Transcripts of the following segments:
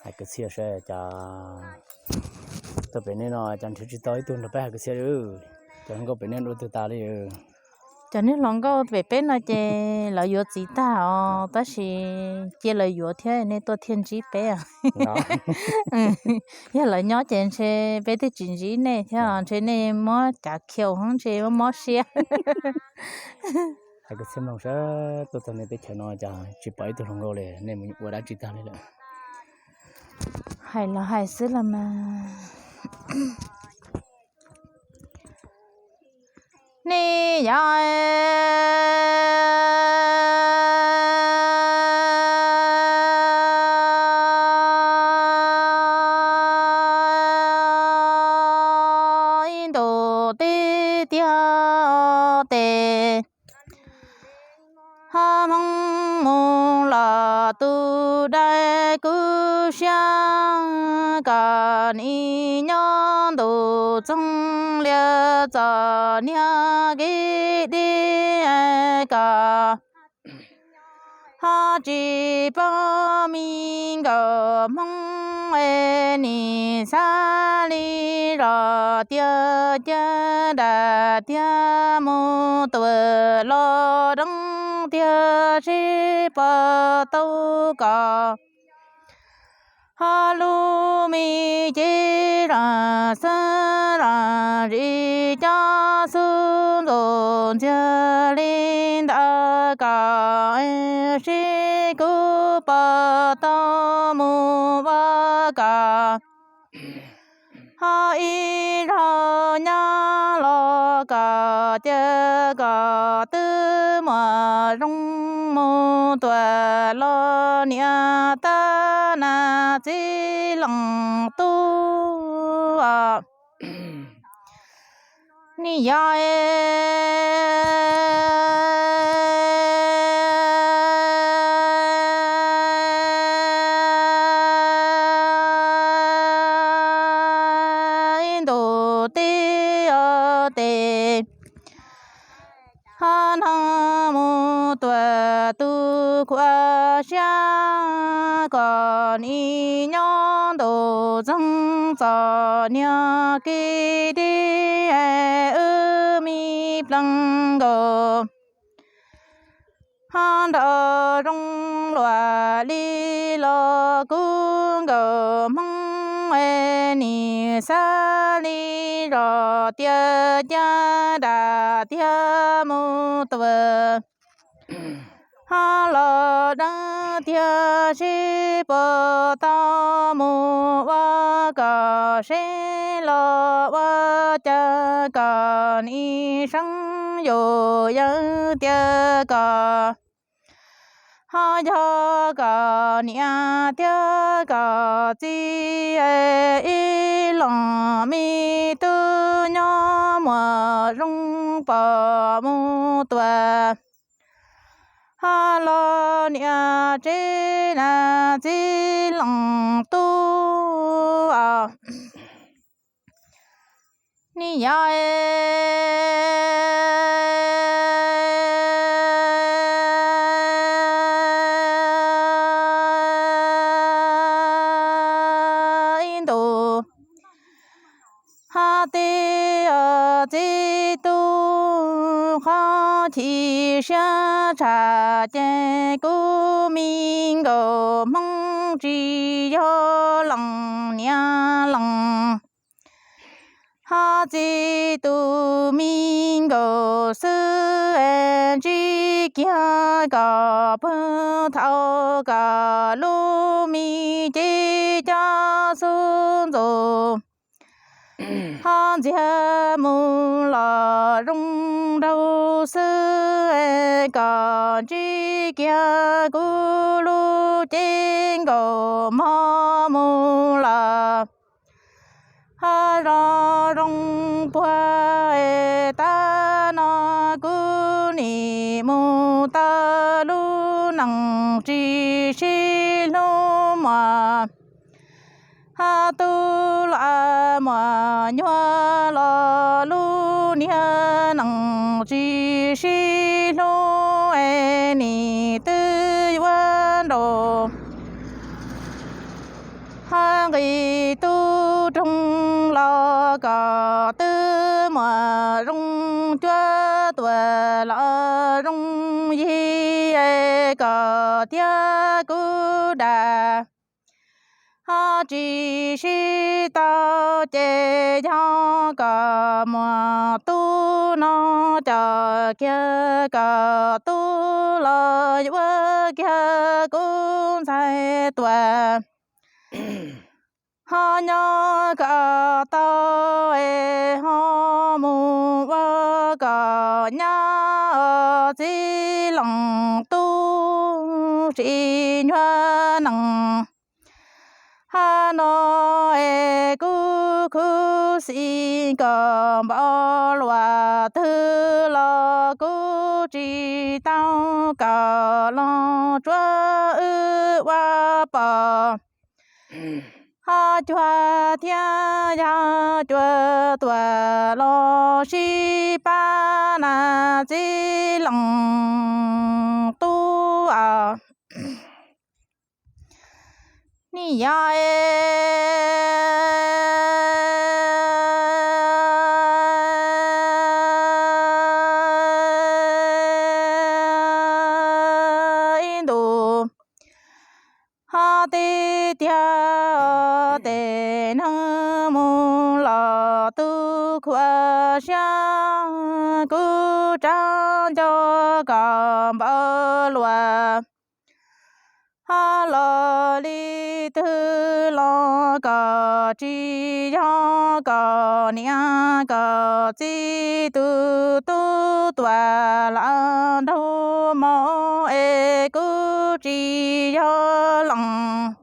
Hais kwv txhiaj saib cas tuaj pem nej no cas nrhiav tsis tau ib tug nrog peb hais kwv txhiaj li. Cov hluas nkauj pem nej dua twg tas li? Cov niag hluas nkauj pem peb no ces lawv yuav txiv tag os, tab sis cia lawv yuav thiab nej tuaj thiaj ntsib peb. Yog lawv nyob ces ntshe peb twb tsis ntsib nej thiab, ntshe nej muab cav khiau ntshe mob siab. Hais kwv txhiaj mloog saib tuaj txog nej teb chaws no cas tsis pom ib tug hluas nkauj li, nej mus ua dab tsi tag li lawm? Hais los hais xwb los mas. Nej yog ib ntus tib tiag tes, ho Hmoob mus los tus dais kuj siab, kom nim nyob ntuj txoog lias txom niag kib dib kom ho tsis pom me nkauj Hmoob es nim xav li zos tiag tiag dam tiag mus tuam los deev tiag sib pom tau kom ho lub me cev zam xeeb zam zis cov xub ntuj ntxiag li ntawd kom sib kuv pom tau mus ua kom ho ib zaug nyob los kom cia kom twb muaj zoo mus tuam los niam tab nas txiv leej tub. Nej yog ib ntus tib tes, ho neeg mus tuam tus khuam siab kom nim nyob ntuj txoog txom niag kib dib wb me plees nkaus. Ho nraum zoov luam li los kuv nkauj Hmoob es nim xav li zos tiag tiag dam tiag mus tuam ho los deev tiag sib pom tau mus ua kom seb los ua cas kom nim seeb yus yawg tiag kom ho yog kom niam tiag kom txiv ib leeg me tub nyob muaj zoo pom mus tuam ho los niam tsev nas txiv leej tub. Nej yog ib ntus ho tib txiv tub qhov chim siab tshaj ces kuv me nkauj Hmoob tsis yog leej niam leej ho txiv tus me nkauj xwb es ntsib kiag kom pw thaum kom lub me cev cov xub ntuj ho ntxiag mus los zoo nraug xwb es kom ntsib kiag kuv lub cev nkauj mog mus los ho zoo zoo puag es tab no kuv nim mus tau lub neej tsis sib hlub muaj ho tub lam muaj nyuag los lub niag neej tsis sib hlub es nim twb yuav nraum Ho nqis tub roog los kom twb muaj zoo, cuab tuam los zoo yig es kom thiab kuv dag. Ho tsis sib tau ces yog kom muaj tub no coj kiag kom tub los yuav kiag kuv ntxhais tuam. Ho nyob kom tau es ho mus ua kom nyab os txiv leej tub tsis nyuaj nees. Hab no es kuv khuv xim kom npaum luaj twg los kuv tsis tau kom los tsuav wb ua pom. Ho cuag thiab yog cuag tuam los sib pab na txiv leej tub os. Nim yog ib ntus ho tib tiag tes neeg mus los tu khuav siab kuv tsav nco kom npaum luaj. Ho los li twg los kom tsis yog kom niam kom txiv tus tub tuam lam nraug mos es kuv tsis yog leej.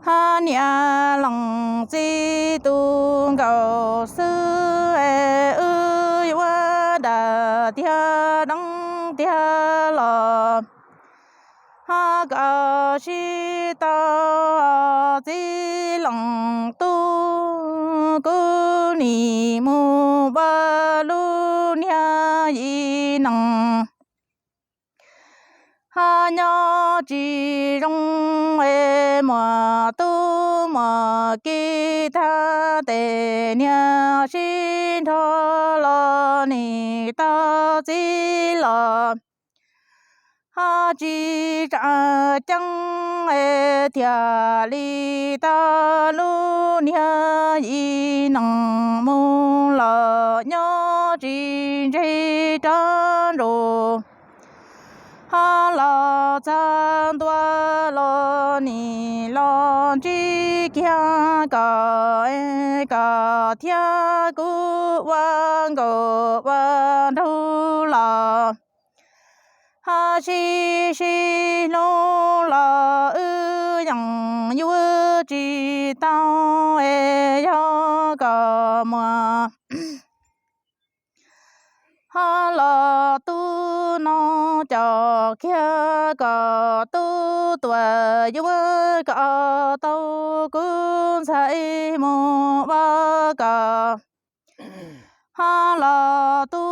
Hab niam leej txiv tus nkaus xwb es wb yuav dag tiag deev tiag los hab kom sib tau txiv leej tub. Kuv nim mus ua lub niag yim neeg hab nyob tsis zoo es muaj tub muaj kiv tag tes niag sib nrog los nim tau txiv los hab tsis tsa ceeb es thiaj li tau lub niag yim neeg mus los nyob tsis ntseg rov ntsug. Hab los txog ntua los nim los ntsib kiag kom, kom thiab kuv ua nkaus ua nraug los hab sib sib hlub los wb yeej yuav tsis tau es yog kom muaj hab los tub no coj kiag kom tub tuam yuav kom tau kuv ntxhais mus ua kom hab los tu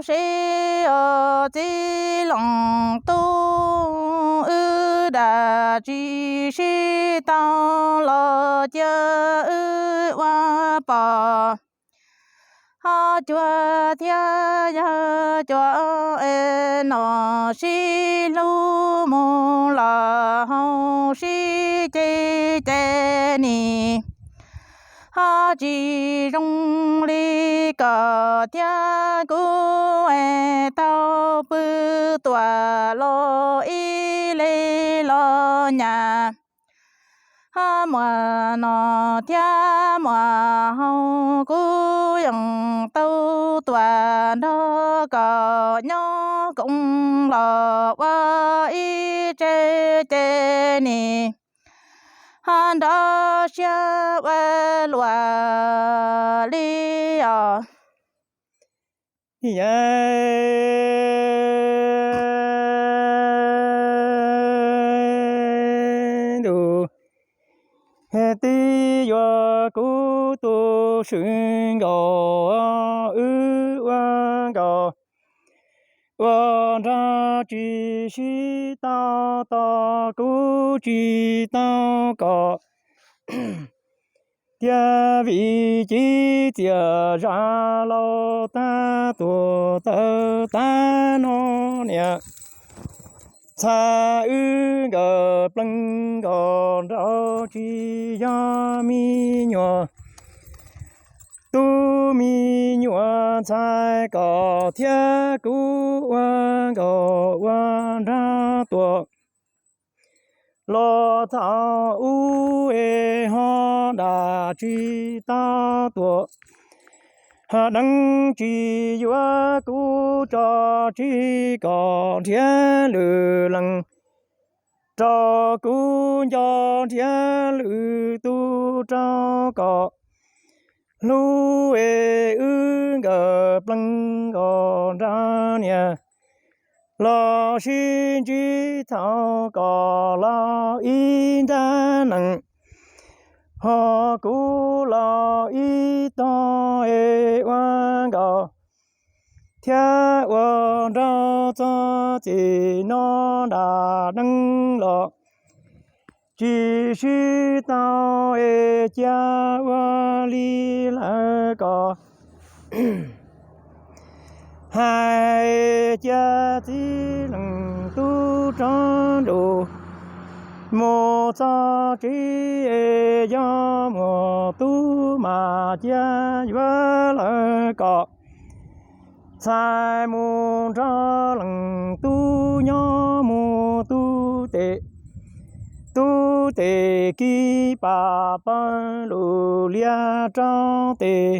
siab os txiv leej tub. Wb dag tsis sib tau los cia wb ua pom hab cuag thiab yog cuag es nom sib hlub mus los hauv sib ceg ces nim hab tsis zoo li kom thiab kuv es tau pw tuam los ib leeg los nyam hab muaj nom thiab muaj haus kuv yeej tau tuam nrog kom nyob koom los ua ib tse ces nim hab nrov siab ua luaj li os. Ntuj, tib yuav kuv tu swv nkaus, wb ua nkaus ua nrog tsis sib tau, tos kuv tsis tau kom Tiag vim ci txias zam laus tag tuag tawv tag no niam, txhais wb nkawm plees nkaus nraug tsis yog me nyuam. Tub me nyuam ntxhais kom thiab kuv ua nkauj ua nraug tuaj. Los thaum ub es ho dam tsis tau tuaj, deev tsis yuav kuv tso tseg kom nrhiav lwm leej, rau kuv nco nrhiav lwm tus rau kom hlub es wb nkawm plees nkaus nraug niam. Los sib ntsib thaum kom laus ib ntab nees, ho kuv laus ib tog es ua nkaus thiab ua nraug txog txim no nram neej los tsis sib tau es cia ua li lawm kom hais cia txiv leej tub rov nrug mus txog tsev es yog muaj tub mas cia yuav lawm kom txhais mus nrog leej tub nyob mus tub tes, tub tes kib pam pawg lug liab rau tes.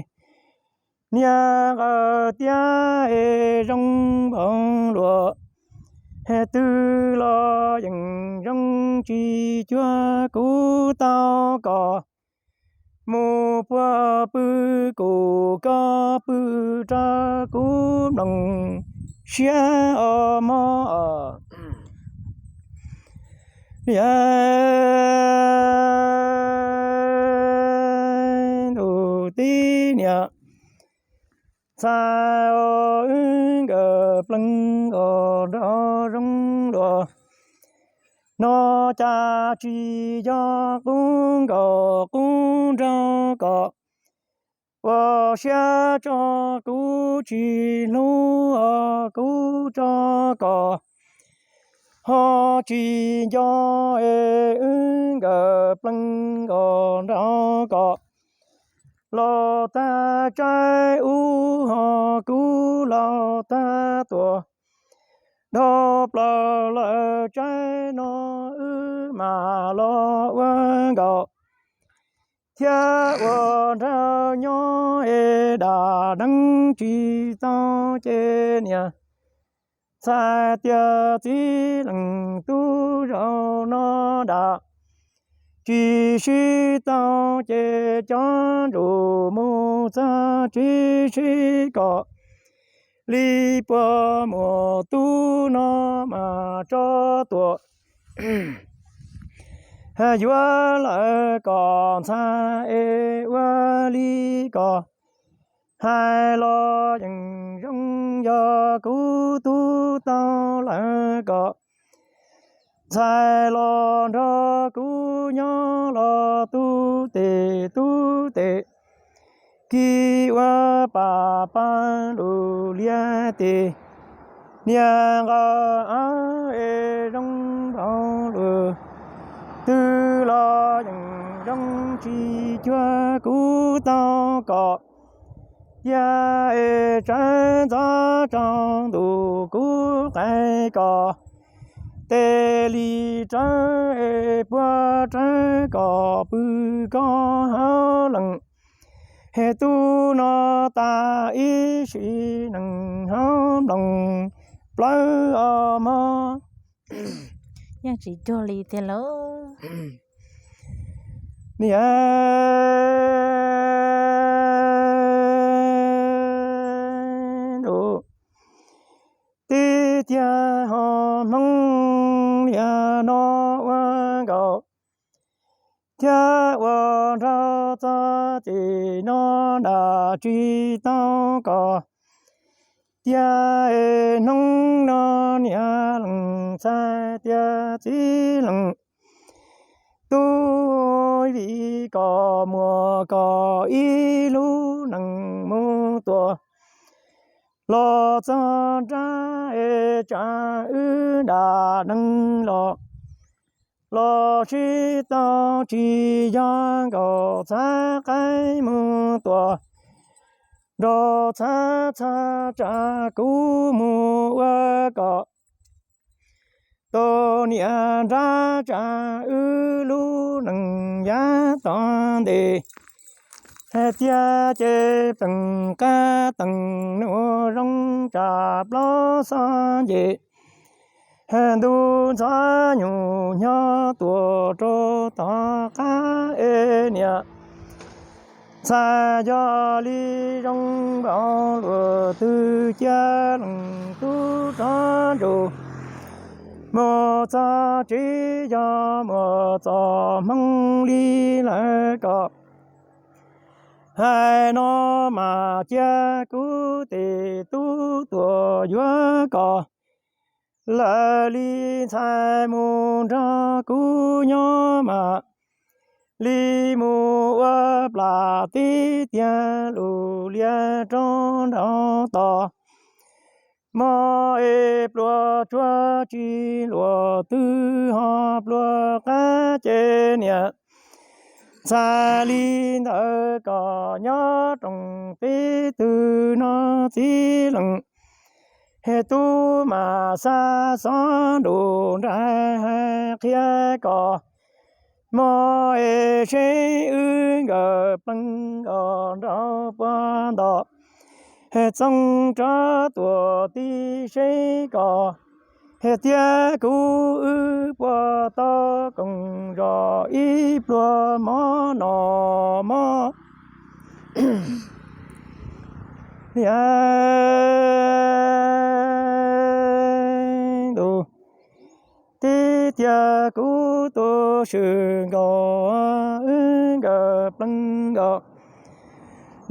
Niag nqawd tiab es zoo npaum luaj twg los yeej zoo tsis cuag kuv tau kom mus puag pw kuv koj pw rau kuv mloog siab os mog. Niam, ntuj tib niam, txhais os wb nkawm plees nkaus nraug zoo luaj no, cas tsis yog qub nkaus qub nraug kom ua siab tso kuv tsis hlub os kuv tso kom ho tsis nco es wb nkawm plees nkaus nraug kom los tag tsaib ub ho kuv los tag tuaj. Dhau plaws lawm tsaib no wb mam los ua nkaus thiab ua nraug nyob es dam deev tsis tau ces niam txhais tias txiv leej tub zaum no dam tsis sib tau ces cov nruj mus txog tsev seb kom li puas muaj tub no mas tso tuaj yuav lawm kom ntxhais es ua li kom hais los yeej zoo, yog kuv tub tau lawm kom ntxhais los nrog kuv nyob los tub tes tub tes kib ua pam pawg lug liab tes. Niag nqawd es zoo npaum luaj twg los yeej zoo tsis cuag kuv tau kom tiag es tsawv ntxov tsaus ntuj kuv qais kom tes li tsawv es puag tsawv kom pw koj hauv loog. Tub no tas ib sim neej hauv nploos plawv os mog. Yeej tsis cuag li tiag lauj. Niam, ntuj tib tiag ho hmoov liaj no ua nkaus thiab ua nraug txog txij no dam tsis tau kom tiag es hnub no niam leej txhais tias txiv leej tub, ua li kom muaj kom ib lub neej mus tuaj. Los txog nrab es tsa wb nram neej los, los sib tau tsis yog nkaus txhab qaib mus tuaj, nrog txhab txhab tsa kuv mus ua kom tau niam nrab tsa wb lub neej yav tom ntej. Hais tias ces plees qab tees nus zoo tsa plaub xob nce, ntuj ntxhov nyuj nyob tuaj rau tom qab es niam. Ntxhais yog li zoo npaum luag twg cia leej tub rov nrug mus txog tsev, yog muaj txoj hmoo li lawv kom hais no mas cia kuv tes tub tuaj yuav kom. Lawv li ntxhais mus nrog kuv nyob mas li mus ua plam tib tiag lus liab rau nraud tos. Mob es pluas tsuag tsis luag twg ho pluas qab ces niam. Txhais li ntawd kom nyob rooj teb twg no txiv leej, es tub mam xa xov nrug nraim hais qhia kom. Mob es seb wb nkawd plees kom nraug puas nto, es txoov rov tuaj tib seb kom, es thiab kuv wb puas tau koom zos ib pluag mob no mob. Niam ntuj, tib tiag kuv tu swm nkaus, wb nkawd plees kom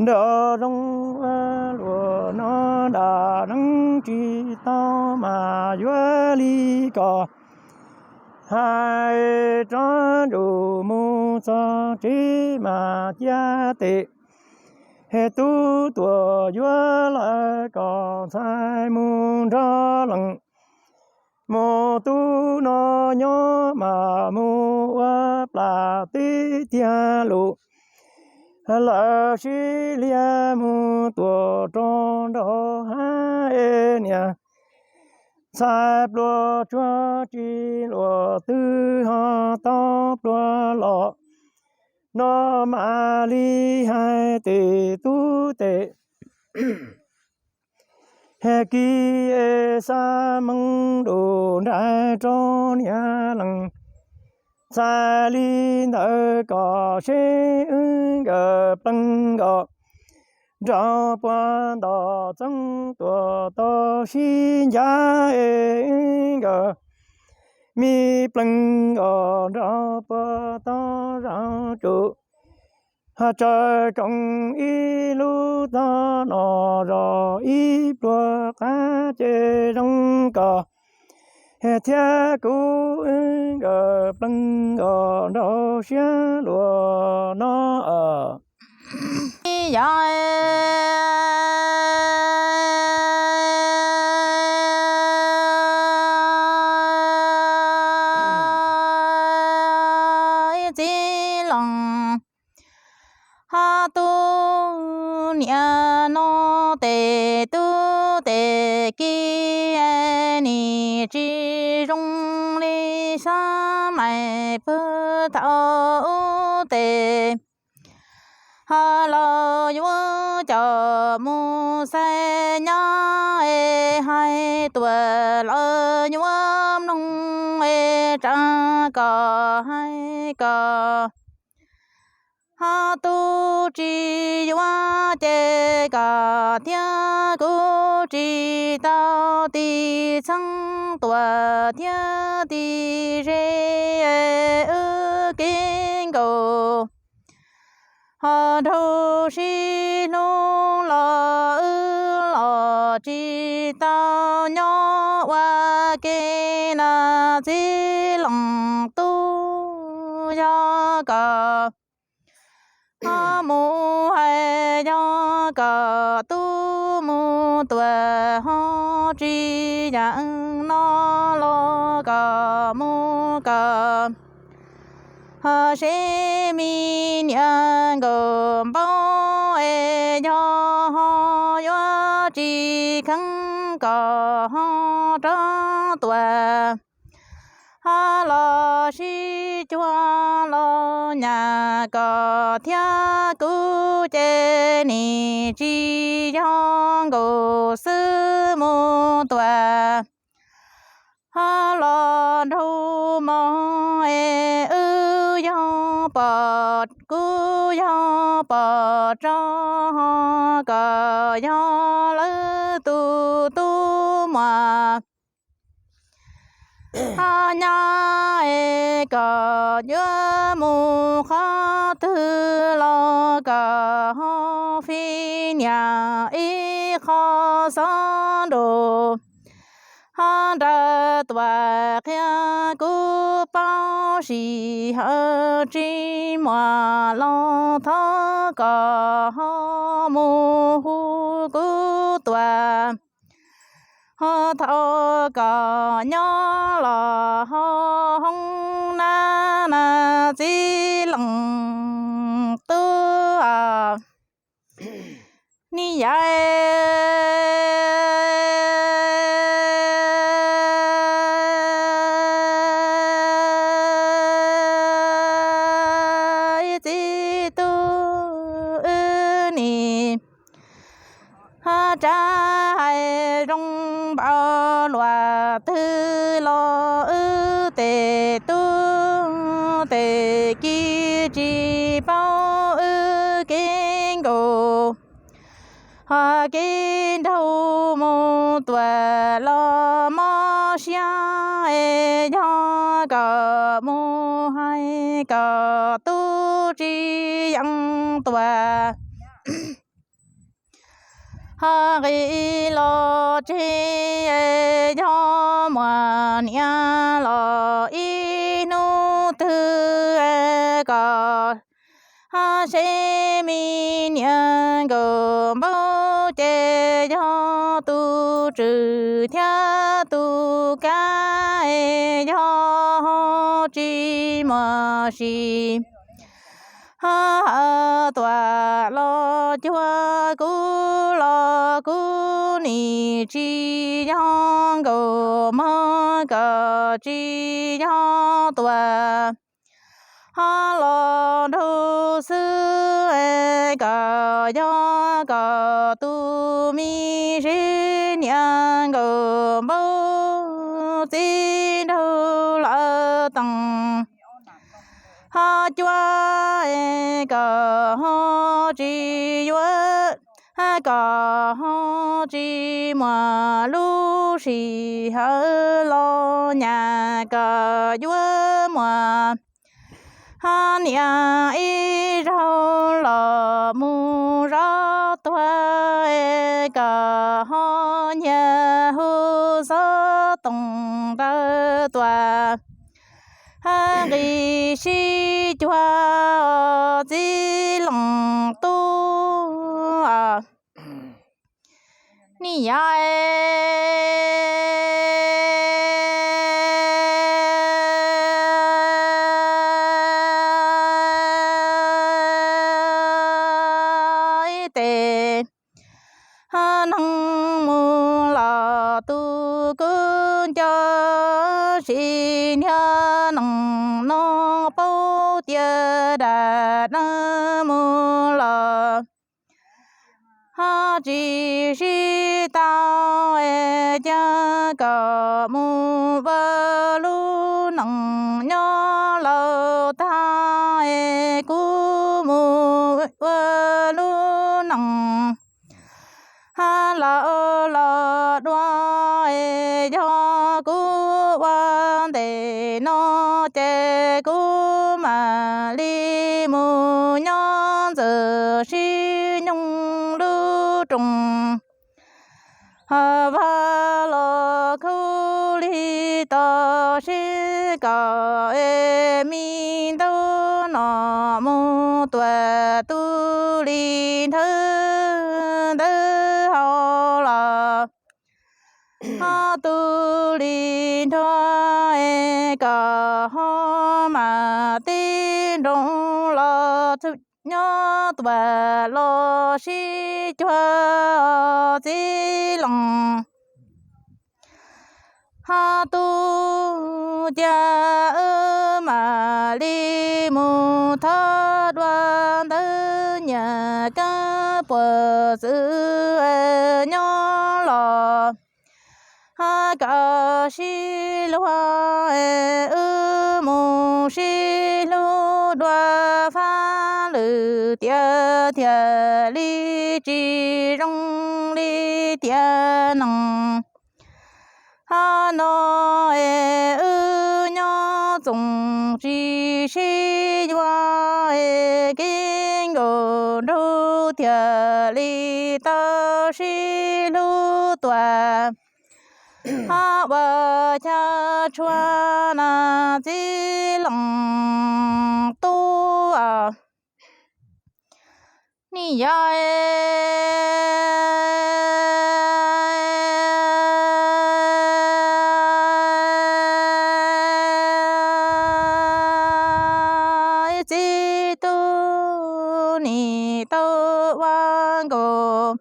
nraug zoo ua luag no nram neeb tsis tau mas yuav li kom hais rov nrug mus txog tsev mas cia tes, es tub tuaj yuav lawv kom ntxhais mus nrog leej. Mus tub no nyob mas mus ua plam tib tiag lus, lawv sib liag mus tuaj rau nraud hab es niam. Ntxhais pluas tsuag tsis luag twg ho tau pluas los, no mam li hais tes tub tes. Hais kis es xa moo lug nraim rau niam leej. Txhais li ntawd kom seb wb nkawd plees kom nraug puas nto, txoov tuaj tau sib ncav es wb nkawd me plees kom nraug puas tau zaum tsum. Ho tsaws koom ib lub tog no zog ib pluag qab ces zoo kom, thiab kuv wb nkawd plees kom nraug siab luag no. Yog ib txiv loos ho tu niam no tes tub tes kiv, nim tsis zoo li xab mais pag thaum ub tes. Ho los yuav coj mus xaiv nyob es hais tuaj los yuav mloog es tsa kom hais kom ho tu tsis yuav ces kom thiab kuv tsis tau tis txheeb tuaj thiab tis ze wb kev nkaus. Ho nraug sib hlub los wb los tsis tau nyob ua ke na txiv loos tub yog kom Ho mus hais yog kom tub mus tuam ho tsis yeem no los kom mus kom ho seb me niam nkaum npaum es yog ho yuav tsis kheev kom ho rov tuam ho los sib cuag los nyam kom thiab kuv ces nim tsis yog nkaus xwb mus tuam ho los nraug mos es wb yog pom kuv yog pom tso ho kom yog lawv tus tub muam ho nyab es kom yuav mus qhov twg los kom ho fij niam ib qho xob nraus ho nrawm tuam qhia kuv paub sim hawm tsis muaj los thov kom ho mus hu kuv tuam ho thov kom nyob los ho hoob nab na txiv leej tub. Ni yam txiv tub wb nim ho tsa hais zoo npaum luaj twg los wb tes tub tes kiv tsis paub wb kev nkaus ho kev nraug mus tuam los mob siab es yog kom mus hais kom tub tsis yeem tuam ho nqis los tseg yog muaj niam los ib hnub twg kom ho seb me niam nkaus npaum ces yog tus tswv thiab tus kab yog ho tsis muaj sim ho hawm tuam los cuag kuv los kuv nim tsis yog nkaus mog kom tsis yog tuam ho los nraug xwb kom yog kom tus me sib niam nkaus npaum txiv nraug lawv teem ho cuab kom ho tsis yuav kom ho tsis muaj lub sij hawm los nyam kom yuav muaj ho niam ib zaug los mus zov tuag kom ho nyias hu xov tooj ntawd tuaj ho nqis sib cuag txiv leej tub. Ni yam tes ho neeg mus los tus kuj nco tsis niag neeg no paub tias dam neeg mus los ho tsis sib tau es cia kom mus ua lub neej nyob laus tag es kuv mus ua lub neej ho laus los dua es yog kuv ua ntej no ces kuv mam li mus nyob ntxawm sib nyoog lub rooj ho vaj los khaub lig tos seb kom es me ntaub no mus tuam tu li nthawv ntawd hauv los, ho tu li nrho es kom ho mam tib nroos los nyob tuam los sib cuag txiv loos. Ho tu cia wb mam li mus thov dua ntawd nyias keeb puas txwv nyob los, ho kom sib luag, wb mus sib hlub dua fab lwm tiam thiaj li tsis zoo li tiam neej. Ho no es wb nyob txoos tsis sib yuav es kev nkaus nraug thiaj li tau sib hlub tuaj. Ho ua chaw tshua na txiv loos tub, nim yog txiv tub nim tau ua nkaus,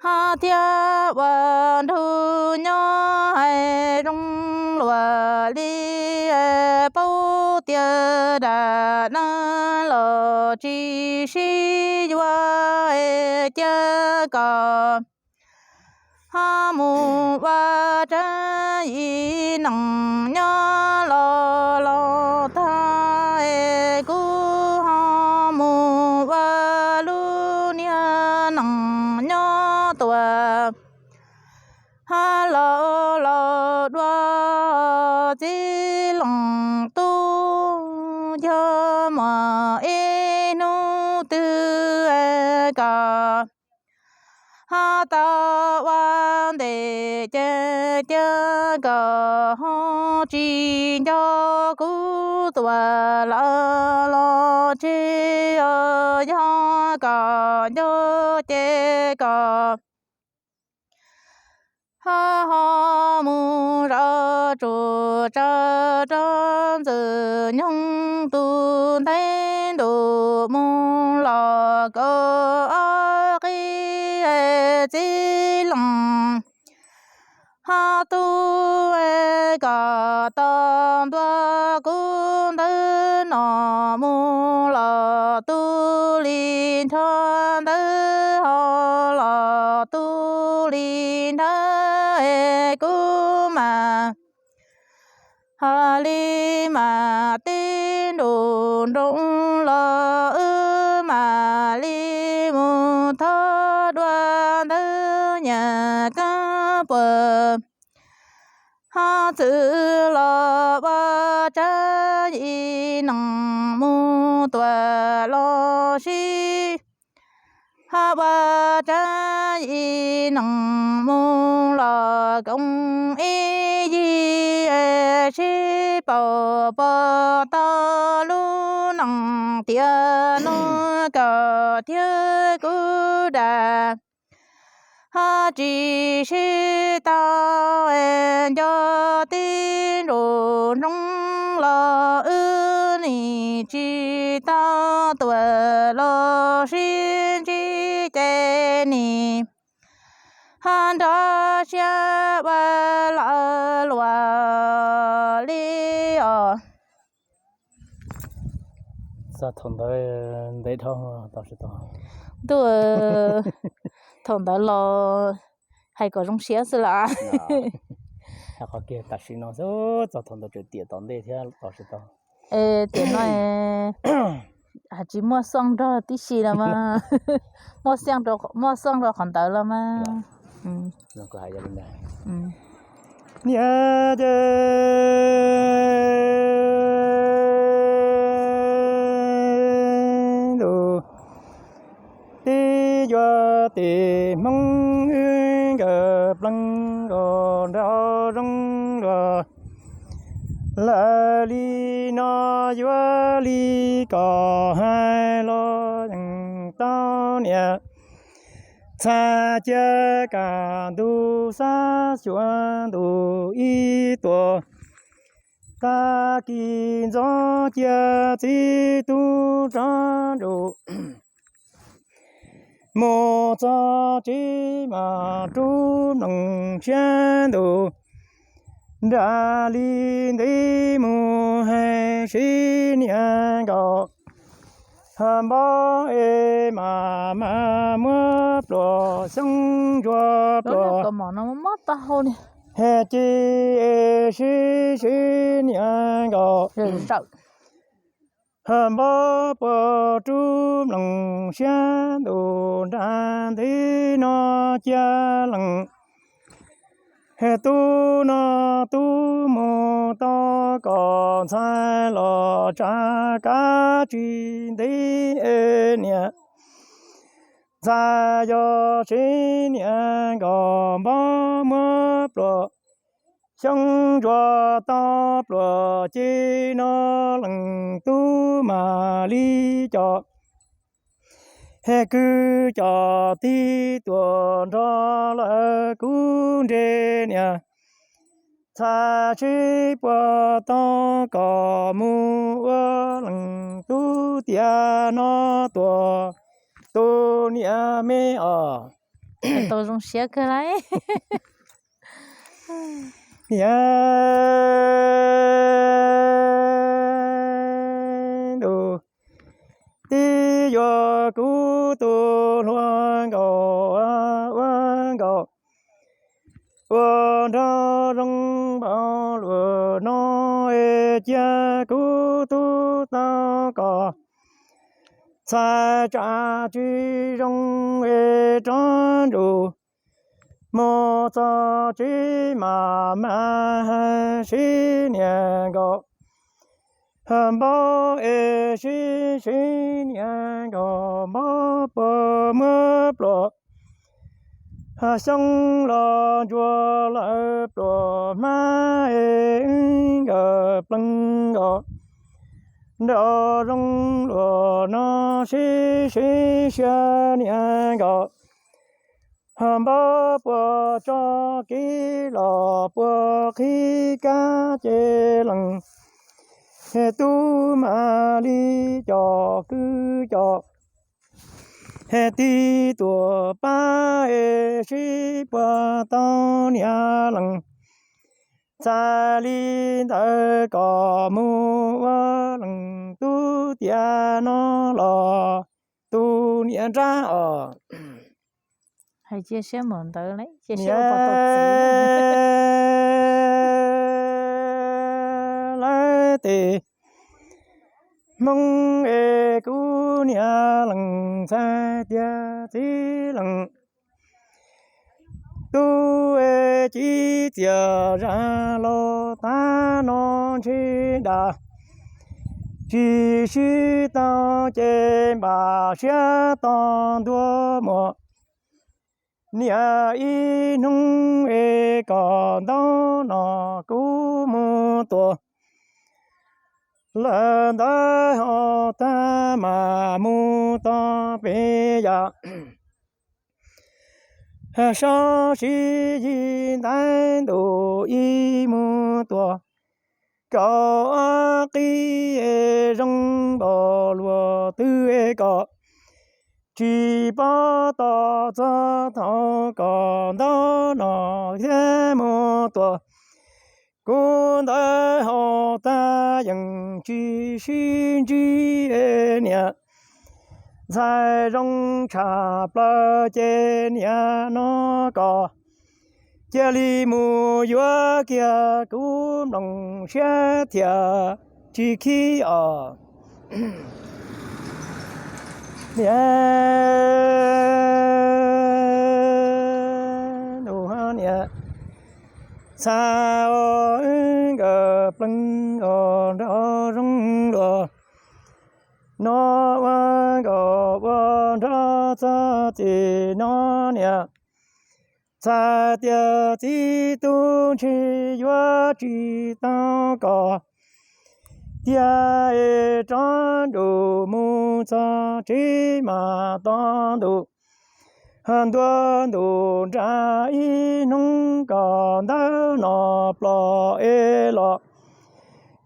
ho thiab ua nraug nyob hais zoo luag li, paub tias dam neeg los tsis sib yuav, cia kom ho mus ua tsab yim neej nyob los los tag, kuv ho mus ua lub niag neej nyob tuaj. Ho los los dua txiv loos tub, yog muaj ib hnub twg kom ho tau ua ntej ces cia kom ho tsis nco kuv tuaj lawm los tsis yog kom nco ces kom ho ho mus zov tsuas tsa rau ntxwg nyoog tus ntev ntuj mus los kaum ob qib txiv loos. Ho tu kom tau ntua kuv ntawv no mus los tu li nrho ntawv ho los tu li nrho kuv mas ha li mas tib nrus nroos los wb mam li mus thov dua ntawv nyias keeb puas ho txwv los ua tsab yim neej mus tuaj los sib ho ua tsab yim neej mus los koom ib yig sib paub puas tau lub neej tiam no kom thiab kuv dam ho tsis sib tau nco tib nrus nroos los wb nim tsis tau tuaj los sib ntsib ces nim ho nrog siab ua loj luaj li os. Txog thaum ntawd ntev dhau tau tsis tau. Ntuj, thaum ntawd los hais kom zoo siab xwb las. Hais qhov kiag tam sim no xwb, txog thaum ntawd tseem tiam tom ntej thiab tau tsis tau. Tiam no hais tsis muaj xoo nrog tib si los mas, muaj xoo rau qhov ntawd los mas. Niam ces ntuj tib yuav tes Hmoob wb nkawd pleev nkaus nraug zoo luag Lawv li no yuav li kom hais los yeej tau niam. Txhais cia kaj ntug xab xyuas ntuj ib tuam. Tag kis ntxov cia txiv tub rov nrug mus txog tsev mas rub mloog siab ntuj. Nra li ntev mus hais sib nias nkaus. Npab es mas mas muab pluas xyoob ntsuab pluas. Hais ces es sib sib nias nkaus. Npab puas rub mloog siab ntuj nra ntev no cia lees. Tub no tub mus tau kom ntxhais los tsa kav tsis ntev niam. Ntxhais yog sib nias nkaus npab muab pluas xyoob ntsuab tau pluas ces no lees tub mam li coj. Kwv coj tig tuam nrog lawv kub nres niam. Txhais sib puag tau kom mus ua lees tub tiam no tuam tus niam me os. Tau zoo siab kawg lauj. Niam ntuj tib yuav kuv tus hluas nkaus ua nkaus ua nrog zoo npaum luaj no es cia kuv tub tau kom txhais tsam tsis zoo es rov nrug mus txog tsev mas mas hais sib nias nkaus. Npab es sib sib nias nkaus npab puas muab pluas xyoob los ntsuab lawv pluas hmab es nkawd pleev nkaus. Nrog zoo luaj no sib sib siab nias nkaus. Npab puas tso kev los puas qhib kab ces lees. Tub mam li coj kwv coj tig tuam pab es sib puag tau niam lees. Txhais li ntawd kom mus ua lees tub tiam no los tus niam nrab os. Hais cia siab npaum ntawd lawm cia siab ua pov tau txiv. Lawv tes Hmoob es kuv niam lees txhais tias txiv lees. Tub es ci txias zaj laug tag no ntshe dam tsis sib tau ces npam siab to ntua muag. Niam ib hnub es kom ntaub no kuv mus tua. Lawv ntawd hau tag mas mus tau peb yam. Sob siv yig ntaib ntuj ib mus tua. Kaum ob qib es zoo npaum luaj twg es kom tsis pom tos txog thaum kom ntaub no thiab mus tua. Kuv ntawd hau tag yeej tsis sib ntsib niam. Ntxhais zoo tshaj plaws ces niam no kom cia li mus yuav kiag kuv nplooj siab thiaj tsis khib os. Niam ntuj niam, txhais ua nkawd pleev os nrog zoo luaj no ua nkauj ua nraug txog txij no niam. Txhais tias txiv tub ntshe yuav tsis tau kom tiag es rov nrug mus txog tsev mas tau ntuj ntua ntuj nra ib hnub kom ntawv no ploj es los.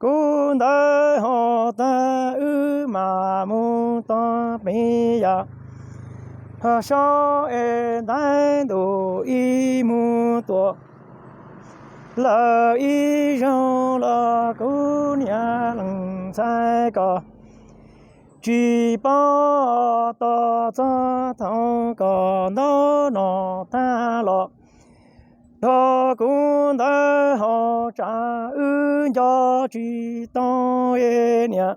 Kuv ntawv ho tag wb mam mus tau peb yam sob es ntav ntuj ib mus tuaj lawm ib zaug los kuv niam leej ntxhais koj tsis paub tos txog thaum koj ntawv no tag los. Nrog kuv ntawv ho tsa wb nco tsis tau es niam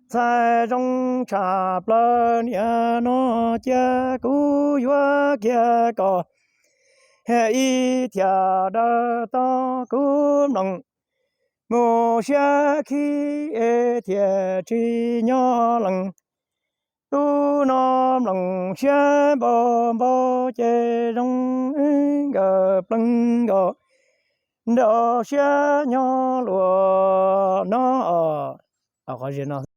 ntxhais zoo tshaj plaws niam no cia kuv yuav kiag koj ib thiaj dawm tau kuv mloog mus siab khib es thiaj tsis nyob lees. Tub no mloog siab npau npau ces zoo wb nkawm plees nkaus nrau siab nyob luag no os. Qhov no